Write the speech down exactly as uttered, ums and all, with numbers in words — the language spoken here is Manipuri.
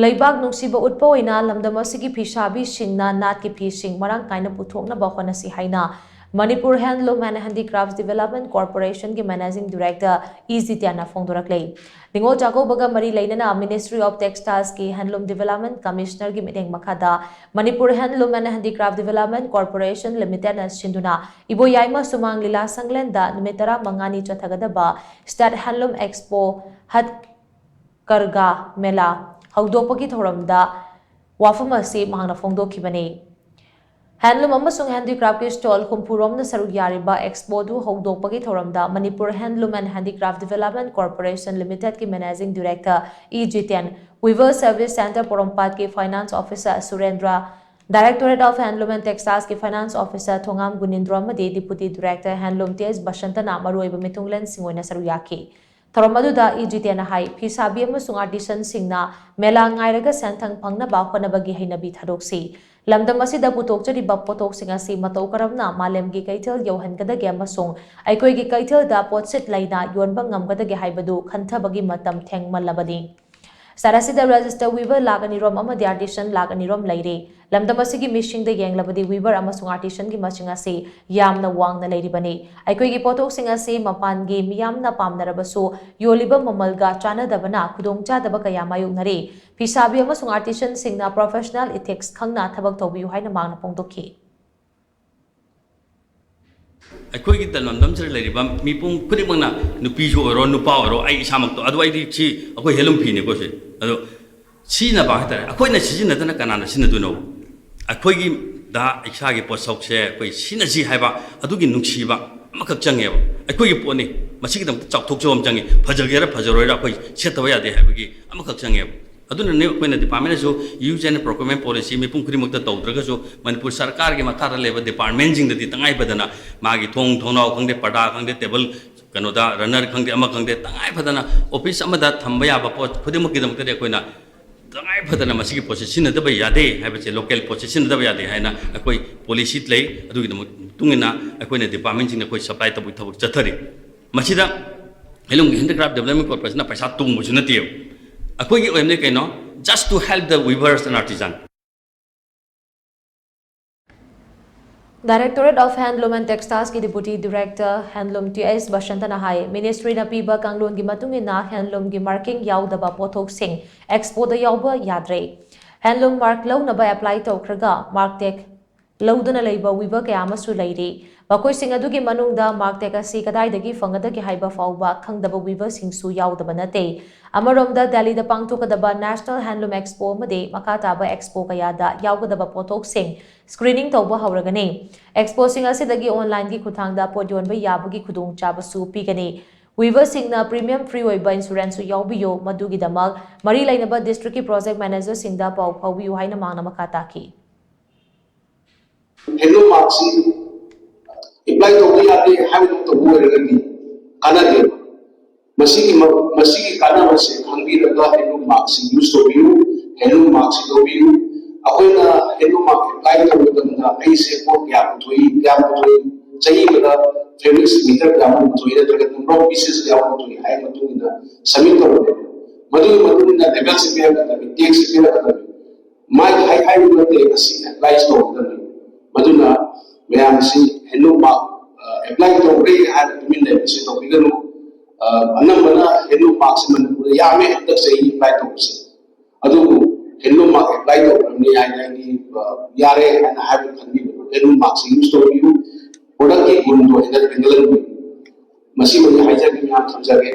ꯂꯩꯕꯥꯛ ꯅꯨꯡꯁꯤꯕ ꯎꯠꯄ ꯑꯣꯏꯅ ꯂꯝꯗꯝ ꯑꯁꯤꯒꯤ ꯐꯤꯁꯥꯕꯤꯁꯤꯡꯅ ꯅꯥꯠꯀꯤ ꯐꯤꯁꯤꯡ ꯃꯔꯥꯡ ꯀꯥꯏꯅ ꯄꯨꯊꯣꯛꯅꯕ ꯍꯣꯠꯅꯁꯤ ꯍꯥꯏꯅ Manipur Handloom and Handicrafts Development Corporation ꯒꯤ Managing Director ꯏ ꯖꯤꯇꯦꯟꯅ ꯐꯣꯡꯗꯣꯔꯛꯂꯤ꯫ ꯅꯤꯉꯣꯜ ꯆꯥꯛꯀꯧꯕꯒ ꯃꯔꯤ ꯂꯩꯅꯅ Ministry of Textiles ꯀꯤ Handloom Development Commissioner ꯒꯤ ꯃꯤꯠꯌꯦꯡ ꯃꯈꯥꯗ Manipur Handloom and Handicraft Development Corporation Limited ꯅ ꯁꯤꯟꯗꯨꯅ ꯏꯕꯣꯌꯥꯏꯃ ꯁꯨꯃꯥꯡ ꯂꯤꯂꯥ ꯁꯪꯂꯦꯟꯗ ꯅꯨꯃꯤꯠ ꯇꯔꯥꯃꯉꯥꯅꯤ ꯆꯠꯊꯒꯗꯕ State Handloom Expo ꯍꯠ ꯀꯔꯒꯥ ꯃꯦꯂꯥ ꯍꯧꯗꯣꯛꯄꯒꯤ ꯊꯧꯔꯝꯗ ꯋꯥꯐꯝ ꯑꯁꯤ ꯃꯍꯥꯛꯅ ꯐꯣꯡꯗꯣꯛꯈꯤꯕꯅꯤ꯫ Handloom ꯑꯃꯁꯨꯡ handicraft ꯀꯤ stall ꯍꯨꯝꯐꯨ ꯔꯣꯝꯅ ꯁꯔꯨꯛ ꯌꯥꯔꯤꯕ expo ꯑꯗꯨ ꯍꯧꯗꯣꯛꯄꯒꯤ ꯊꯧꯔꯝꯗ Manipur Handloom and Handicraft Development Corporation Limited ꯀꯤ Managing Director E Jiten, Weaver Service Centre ꯄꯣꯔꯣꯝꯄꯥꯠꯀꯤ Finance Officer ꯁꯨꯔꯦꯟꯗ꯭ꯔ, Directorate of Handloom and Textiles ꯀꯤ Finance Officer ꯊꯣꯉꯥꯝ ꯒꯨꯅꯤꯟꯗ꯭ꯔꯣ ꯑꯃꯗꯤ Deputy Director Handloom ꯇꯤ ꯑꯦꯁ ꯕꯁꯟꯇꯅ ꯃꯔꯨꯑꯣꯏꯕ ꯃꯤꯊꯨꯡꯂꯦꯟꯁꯤꯡ ꯑꯣꯏꯅ ꯁꯔꯨꯛ ꯌꯥꯈꯤ꯫ ꯊꯧꯔꯝ ꯑꯗꯨꯗ ꯏ ꯖꯤꯇꯦꯟꯅ ꯍꯥꯏ, ꯐꯤꯁꯥꯕꯤ ꯑꯃꯁꯨꯡ artisan ꯁꯤꯡꯅ ꯃꯦꯂꯥ ꯉꯥꯏꯔꯒ ꯁꯦꯟꯊꯪ ꯐꯪꯅꯕ ꯍꯣꯠꯅꯕꯒꯤ ꯍꯩꯅꯕꯤ ꯊꯥꯗꯣꯛꯁꯤ꯫ ꯂꯝꯗꯝ ꯑꯁꯤꯗ ꯄꯨꯊꯣꯛꯆꯔꯤꯕ ꯄꯣꯠꯊꯣꯛꯁꯤꯡ ꯑꯁꯤ ꯃꯇꯧ ꯀꯔꯝꯅ ꯃꯥꯂꯦꯝꯒꯤ ꯀꯩꯊꯦꯜ ꯌꯧꯍꯟꯒꯗꯒꯦ ꯑꯃꯁꯨꯡ ꯑꯩꯈꯣꯏꯒꯤ ꯀꯩꯊꯦꯜꯗ ꯄꯣꯠꯁꯤꯠ ꯂꯩꯅ ꯌꯣꯟꯕ ꯉꯝꯒꯗꯒꯦ ꯍꯥꯏꯕꯗꯨ ꯈꯟꯊꯕꯒꯤ ꯃꯇꯝ ꯊꯦꯡꯃꯜꯂꯕꯅꯤ꯫ State ꯑꯁꯤꯗ register weaver ꯂꯥꯈ ꯑꯅꯤ ꯔꯣꯝ ꯑꯃꯗꯤ artisan ꯂꯥꯈ ꯑꯅꯤ ꯔꯣꯝ ꯂꯩꯔꯤ꯫ ꯂꯝꯗꯝ ꯑꯁꯤꯒꯤ ꯃꯤꯁꯤꯡꯗ ꯌꯦꯡꯂꯕꯗꯤ weaver ꯑꯃꯁꯨꯡ artisan ꯒꯤ ꯃꯁꯤꯡ ꯑꯁꯤ ꯌꯥꯝꯅ ꯋꯥꯡꯅ ꯂꯩꯔꯤꯕꯅꯤ꯫ ꯑꯩꯈꯣꯏꯒꯤ ꯄꯣꯠꯊꯣꯛꯁꯤꯡ ꯑꯁꯤ ꯃꯄꯥꯟꯒꯤ ꯃꯤꯌꯥꯝꯅ ꯄꯥꯝꯅꯔꯕꯁꯨ ꯌꯣꯜꯂꯤꯕ ꯃꯃꯜꯒ ꯆꯥꯟꯅꯗꯕꯅ ꯈꯨꯗꯣꯡꯆꯥꯗꯕ ꯀꯌꯥ ꯃꯥꯌꯣꯛꯅꯔꯤ꯫ ꯐꯤꯁꯥꯕꯤ ꯑꯃꯁꯨꯡ artisan ꯁꯤꯡꯅ professional ethics ꯈꯪꯅ ꯊꯕꯛ ꯇꯧꯕꯤꯌꯨ ꯍꯥꯏꯅ ꯃꯍꯥꯛꯅ ꯐꯣꯡꯗꯣꯛꯈꯤ꯫ ꯑꯩꯈꯣꯏꯒꯤ ꯂꯝꯗꯝꯁꯤꯗ ꯂꯩꯔꯤꯕ ꯃꯤꯄꯨꯝ ꯈꯨꯗꯤꯡꯃꯛꯅ, ꯅꯨꯄꯤꯁꯨ ꯑꯣꯏꯔꯣ, ꯅꯨꯄꯥ ꯑꯣꯏꯔꯣ, ꯑꯩ ꯏꯁꯥꯃꯛꯇꯣ, ꯑꯗꯨ ꯑꯩꯗꯤ ꯁꯤ ꯑꯩꯈꯣꯏ handloom ꯐꯤꯅꯤꯀꯣ ꯁꯤ꯫ ꯑꯗꯣ ꯁꯤꯖꯤꯟꯅꯕ ꯍꯥꯏꯇꯥꯔꯦ, ꯑꯩꯈꯣꯏꯅ ꯁꯤꯖꯤꯟꯅꯗꯅ ꯀꯅꯥꯅ ꯁꯤꯖꯤꯟꯅꯗꯣꯏꯅꯣ? ꯑꯩꯈꯣꯏꯒꯤꯗ ꯏꯁꯥꯒꯤ ꯄꯣꯠꯁꯛꯁꯦ ꯑꯩꯈꯣꯏ ꯁꯤꯖꯤꯟꯅꯁꯤ ꯍꯥꯏꯕ ꯑꯗꯨꯒꯤ ꯅꯨꯡꯁꯤꯕ ꯑꯃꯈꯛ ꯆꯪꯉꯦꯕ꯫ ꯑꯩꯈꯣꯏꯒꯤ ꯄꯣꯠꯅꯤ, ꯃꯁꯤꯒꯤꯗꯃꯛꯇ ꯆꯥꯎꯊꯣꯛꯆꯕ ꯑꯃ ꯆꯪꯉꯤ꯫ ꯐꯖꯒꯦꯔꯥ ꯐꯖꯔꯣꯏꯔꯥ ꯑꯩꯈꯣꯏ ꯁꯦꯠꯇꯕ ꯌꯥꯗꯦ ꯍꯥꯏꯕꯒꯤ ꯑꯃꯈꯛ ꯆꯪꯉꯦꯕ꯫ ꯑꯗꯨꯅꯅꯦ ꯑꯩꯈꯣꯏꯅ department ꯅꯁꯨ use and procurement policy ꯃꯤꯄꯨꯝ ꯈꯨꯗꯤꯡꯃꯛꯇ ꯇꯧꯗ꯭ꯔꯒꯁꯨ ꯃꯅꯤꯄꯨꯔ ꯁꯔꯀꯥꯔꯒꯤ ꯃꯈꯥꯗ ꯂꯩꯕ department ꯁꯤꯡꯗꯗꯤ ꯇꯉꯥꯏ ꯐꯗꯅ ꯃꯥꯒꯤ ꯊꯣꯡ ꯊꯣꯡꯅꯥꯎ ꯈꯪꯗꯦ, ꯄꯔꯗꯥ ꯈꯪꯗꯦ, table, ꯀꯩꯅꯣꯗ, runner ꯈꯪꯗꯦ, ꯑꯃ ꯈꯪꯗꯦ, ꯇꯉꯥꯏ ꯐꯗꯅ office ꯑꯃꯗ ꯊꯝꯕ ꯌꯥꯕ ꯄꯣꯠ ꯈꯨꯗꯤꯡꯃꯛꯀꯤꯗꯃꯛꯇꯗꯤ ꯑꯩꯈꯣꯏꯅ ꯇꯉꯥꯏ ꯐꯗꯅ ꯃꯁꯤꯒꯤ ꯄꯣꯠꯁꯤ ꯁꯤꯖꯤꯟꯅꯗꯕ ꯌꯥꯗꯦ ꯍꯥꯏꯕꯁꯦ, local ꯄꯣꯠꯁꯤ ꯁꯤꯖꯤꯟꯅꯗꯕ ꯌꯥꯗꯦ ꯍꯥꯏꯅ ꯑꯩꯈꯣꯏ policy ꯂꯩ꯫ ꯑꯗꯨꯒꯤꯗꯃꯛ ꯃꯇꯨꯡ ꯏꯟꯅ ꯑꯩꯈꯣꯏꯅ department ꯁꯤꯡꯅ ꯑꯩꯈꯣꯏ supply ꯇꯧꯕꯒꯤ ꯊꯕꯛ ꯆꯠꯊꯔꯤ꯫ ꯃꯁꯤꯗ Handloom Handicraft Development Corporation ꯅ ꯄꯩꯁꯥ ꯇꯣꯡꯕꯁꯨ ꯅꯠꯇꯦꯕ꯫ ꯑꯩꯈꯣꯏꯒꯤ ꯑꯣꯏꯔꯝꯗꯤ ꯀꯩꯅꯣ, just to help the weavers and artisan. Directorate of Handloom and Textiles ꯀꯤ Deputy Director Handloom T S ꯕꯁꯟꯇꯅ ꯍꯥꯏ, ministry ꯅ ꯄꯤꯕ ꯀꯥꯡꯂꯣꯟꯒꯤ ꯃꯇꯨꯡ ꯏꯟꯅ handloom ꯒꯤ marking ꯌꯥꯎꯗꯕ ꯄꯣꯠꯊꯣꯛꯁꯤꯡ expo ꯗ ꯌꯥꯎꯕ ꯌꯥꯗ꯭ꯔꯦ꯫ Handloom mark ꯂꯧꯅꯕ apply ꯇꯧꯈ꯭ꯔꯒ mark tag ꯂꯧꯗꯨꯅ ꯂꯩꯕ weaver ꯀꯌꯥ ꯑꯃꯁꯨ ꯂꯩꯔꯤ꯫ ꯃꯈꯣꯏꯁꯤꯡ ꯑꯗꯨꯒꯤ ꯃꯅꯨꯡꯗ mark tag ꯑꯁꯤ ꯀꯗꯥꯏꯗꯒꯤ ꯐꯪꯒꯗꯒꯦ ꯍꯥꯏꯕ ꯐꯥꯎꯕ ꯈꯪꯗꯕ weaver ꯁꯤꯡꯁꯨ ꯌꯥꯎꯗꯕ ꯅꯠꯇꯦ꯫ ꯑꯃꯔꯣꯝꯗ ꯗꯦꯜꯂꯤꯗ ꯄꯥꯡꯊꯣꯛꯀꯗꯕ National Handloom Expo ꯑꯃꯗꯤ ꯃꯈꯥ ꯇꯥꯕ expo ꯀꯌꯥꯗ ꯌꯥꯎꯒꯗꯕ ꯄꯣꯠꯊꯣꯛꯁꯤꯡ screening ꯇꯧꯕ ꯍꯧꯔꯒꯅꯤ꯫ Expo ꯁꯤꯡ ꯑꯁꯤꯗꯒꯤ online ꯒꯤ ꯈꯨꯠꯊꯥꯡꯗ ꯄꯣꯠ ꯌꯣꯟꯕ ꯌꯥꯕꯒꯤ ꯈꯨꯗꯣꯡꯆꯥꯕꯁꯨ ꯄꯤꯒꯅꯤ꯫ Weaver ꯁꯤꯡꯅ premium free ꯑꯣꯏꯕ insurance ꯁꯨ ꯌꯥꯎꯕꯤꯌꯨ꯫ ꯃꯗꯨꯒꯤꯗꯃꯛ ꯃꯔꯤ ꯂꯩꯅꯕ district ꯀꯤ project manager ꯁꯤꯡꯗ ꯄꯥꯎ ꯐꯥꯎꯕꯤꯌꯨ ꯍꯥꯏꯅ ꯃꯍꯥꯛꯅ ꯃꯈꯥ ꯇꯥꯈꯤ꯫ Handloom mark ꯁꯤ apply ꯇꯧꯕ ꯌꯥꯗꯦ ꯍꯥꯏꯕꯗꯨ ꯇꯧꯕ ꯑꯣꯏꯔꯒꯗꯤ ꯀꯥꯟꯅꯗꯦꯕ꯫ ꯃꯁꯤꯒꯤ ꯃ- ꯃꯁꯤꯒꯤ ꯀꯥꯟꯅꯕꯁꯦ ꯈꯪꯕꯤꯔꯒ handloom mark ꯁꯤ use ꯇꯧꯕꯤꯌꯨ꯫ Handloom mark ꯁꯤ ꯂꯧꯕꯤꯌꯨ꯫ ꯑꯩꯈꯣꯏꯅ handloom mark apply ꯇꯧꯕ ꯃꯇꯝꯗ ꯑꯩꯁꯦ ꯄꯣꯠ ꯀꯌꯥ ꯄꯨꯊꯣꯛꯏ, ꯀꯌꯥ ꯄꯨꯊꯣꯛꯏ, ꯆꯍꯤ ꯑꯃꯗ fabrics meter ꯀꯌꯥꯃꯨꯛ ꯄꯨꯊꯣꯛꯏ ꯅꯠꯇ꯭ꯔꯒ number of pieces ꯀꯌꯥꯃꯨꯛ ꯄꯨꯊꯣꯛꯏ ꯍꯥꯏꯕ ꯃꯇꯨꯡ ꯏꯟꯅ submit ꯇꯧꯒꯗꯕꯅꯦꯕ꯫ ꯃꯗꯨꯒꯤ ꯃꯇꯨꯡ ꯏꯟꯅ label ꯁꯤ ꯄꯤꯔꯛꯀꯗꯕꯅꯤ, tag ꯁꯤ ꯄꯤꯔꯛꯀꯗꯕꯅꯤ꯫ ꯃꯥꯒꯤ ꯍꯥꯏ ꯍꯥꯏꯔꯤꯕ ꯇꯦꯛ ꯑꯁꯤ apply ꯇꯧꯒꯗꯕꯅꯤ꯫ ꯃꯗꯨꯅ ꯃꯌꯥꯝꯁꯤ handloom mark apply ꯇꯧꯔꯦ ꯍꯥꯏꯅ ꯇꯨꯃꯤꯟ ꯂꯩꯕꯁꯤ ꯇꯧꯕꯤꯒꯅꯨ꯫ ꯑ, ꯑꯅꯝꯕꯅ handloom mark ꯁꯤ ꯃꯅꯤꯄꯨꯔꯗ ꯌꯥꯝꯃꯦ ꯍꯟꯗꯛ ꯆꯍꯤ apply ꯇꯧꯕꯁꯦ꯫ ꯑꯗꯨꯕꯨ handloom mark apply ꯇꯧꯈ꯭ꯔꯕꯅꯤ ꯍꯥꯏꯅ ꯑꯩꯗꯤ, ꯑ, ꯌꯥꯔꯦ ꯍꯥꯏꯅ ꯍꯥꯏꯕ ꯈꯟꯕꯤꯒꯅꯨ꯫ Handloom mark ꯁꯤ use ꯇꯧꯕꯤꯌꯨ, product ꯀꯤ ꯒꯨꯟꯗꯣ ꯍꯦꯟꯒꯠ- ꯍꯦꯟꯒꯠꯍꯟꯕꯤꯌꯨ꯫ ꯃꯁꯤꯃꯗꯤ ꯍꯥꯏꯖꯒꯦ, ꯃꯌꯥꯝ ꯊꯝꯖꯒꯦ꯫